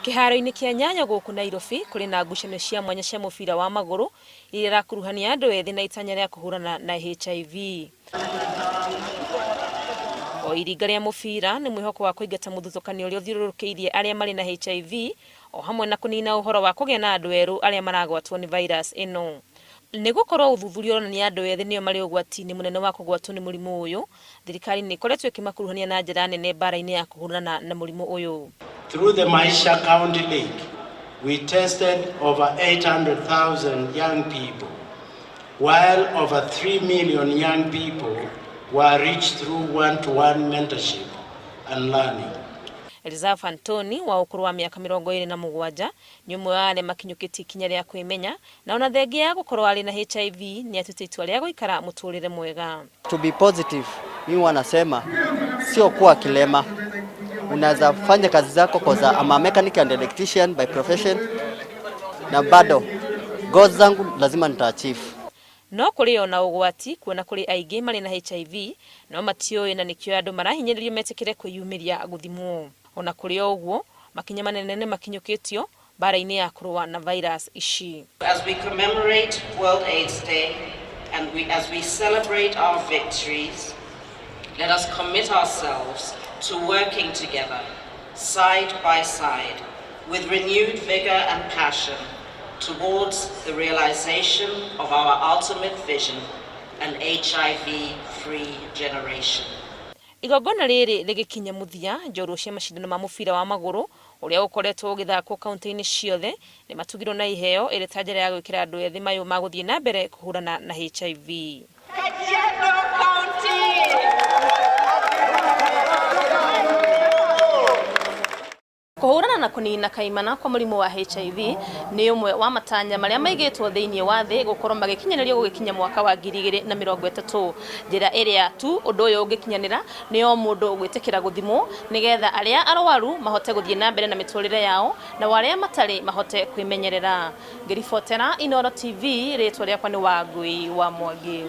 Kĩharo-inĩ kĩa Nyayo gũkũ Nairobi kũrĩ na ngucanio cia mwanya cia mũbira wa magũrũ iria irakuruhania andũ ethĩ na itanya rĩa kũhũrana na HIV. O iringa rĩa mũbira nĩ mwĩhoko wa kũingata mũthutũkanio ũrĩa ũthiũrũrũkĩirie arĩa marĩ na HIV o hamwe na kũnina ũhoro wa kũgĩa na andũ erũ arĩa maragwatwo nĩ virus ĩno. Nĩ gũkorwo ũthuthuria ũronania andũ ethĩ nĩo marĩ ũgwati-inĩ mũnene wa kũgwatwo nĩ mũrimũ ũyũ, thirikari nĩ ĩkoretwo ĩkĩmakuruhania na njĩra nene mbara-inĩ ya kũhũrana na mũrimũ ũyũ. Through the Maisha County League, we tested over 800,000 young people, while over 3 million young people were reached through one-to-one mentorship and learning. Elizaph Antony wa ũkũrũ wa mĩaka 27 nĩ ũmwe wa arĩa makinyũkĩtie ikinya rĩa kwĩmenya na ona thengia ya gũkorwo arĩ na HIV nĩ atuĩte itua rĩa gũikara mũtũrĩre mwega. To be positive, mimi wanasema sio kuwa kilema. Unaweza fanya kazi zako cause I'm a mechanic and electrician by profession, na bado goals zangu lazima nita achieve. No kũrĩ ona ũgwati kuona kũrĩ aingĩ marĩ na HIV no matiũĩ na nĩkĩo andũ marahinyĩrĩrio metĩkĩre kwĩyumĩria gũthimwo. Ona kũrĩ o ũguo makinya manene nĩ makinyũkĩtio mbara-inĩ ya kũrũa na virus ici. As we commemorate World AIDS Day and as we celebrate our victories, let us commit ourselves to working together, side by side, with renewed vigor and passion towards the realization of our ultimate vision, an HIV-free generation. Igongona rĩrĩ rĩgĩkinya mũthia, njorua cia macindano ma mũbira wa magũrũ ũrĩa ũkoretwo ũgĩthakwo kaunti-inĩ ciothe nĩ matugirwo na iheo ĩrĩ ta njĩra ya gwĩkĩra andũ ethĩ mayũ ma gũthiĩ na mbere kũhũrana na HIV. Kajiado County. Kũhũrana na kũnina kaimana kwa mũrimũ wa HIV nĩ ũmwe wa matanya marĩa maigĩtwo thĩinĩ wa thĩ gũkorwo magĩkinyanĩrio gũgĩkinya mwaka wa 2030. Njĩra ĩrĩa tu ũndũ ũyũ ũngĩkinyanĩra nĩ o mũndũ gwĩtĩkĩra gũthimwo nĩgetha arĩa arwaru mahote gũthiĩ na mbere na mĩtũrĩre yao na arĩa matarĩ mahote kwĩmenyerera. Ngĩribotera Inooro TV, rĩtwa rĩakwa nĩ Wangui wa Mwangi.